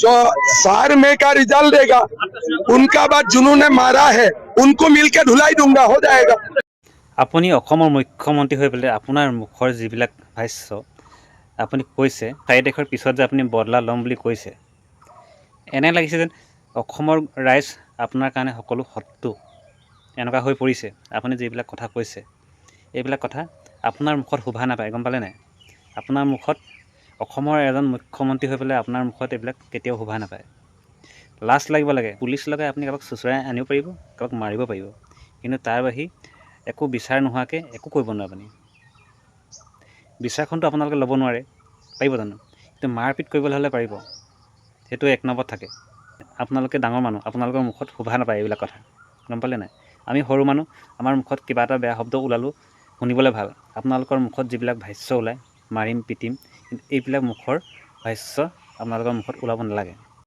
जो 4 मई का रिजल्ट देगा, उनका बाद जिन्होंने मारा है, उनको मिलके धुलाई दूंगा, हो जाएगा। আপুনি অসমৰ মুখ্যমন্ত্ৰী হৈ পেলাই আপোনাৰ মুখৰ যিবিলাক ভাষ্য আপুনি কৈছে, 4 তাৰিখৰ পিছত যে আপুনি বদলা ল'ম বুলি কৈছে, এনে লাগিছে যেন অসমৰ ৰাইজ আপোনাৰ কাৰণে সকলো শত্ৰু, এনেকুৱা হৈ পৰিছে। আপুনি যিবিলাক কথা কৈছে, এইবিলাক কথা আপোনাৰ মুখত শোভা নাপায়, গম পালে নাই? আপোনাৰ মুখত, অসমৰ এজন মুখ্যমন্ত্ৰী হৈ পেলাই আপোনাৰ মুখত এইবিলাক কেতিয়াও শোভা নাপায়। লাজ লাগিব লাগে। পুলিচ লগাই আপুনি কাৰোবাক চোঁচৰাই আনিব পাৰিব, কাৰোবাক মাৰিব পাৰিব, কিন্তু তাৰ বাহিৰে একো বিচাৰ নোহোৱাকৈ একো কৰিব নোৱাৰে আপুনি। বিচাৰখনটো আপোনালোকে ল'ব নোৱাৰে, পাৰিব জানো? কিন্তু মাৰপিট কৰিবলৈ হ'লে পাৰিব, সেইটো এক নম্বৰত থাকে। আপোনালোকে ডাঙৰ মানুহ, আপোনালোকৰ মুখত শোভা নাপায় এইবিলাক কথা, গম পালে নাই? আমি সৰু মানুহ, আমাৰ মুখত কিবা এটা বেয়া শব্দ ওলালেও শুনিবলৈ ভাল। আপোনালোকৰ মুখত যিবিলাক ভাষ্য ওলায়, মাৰিম পিটিম, কিন্তু এইবিলাক মুখৰ ভাষ্য আপোনালোকৰ মুখত ওলাব নালাগে।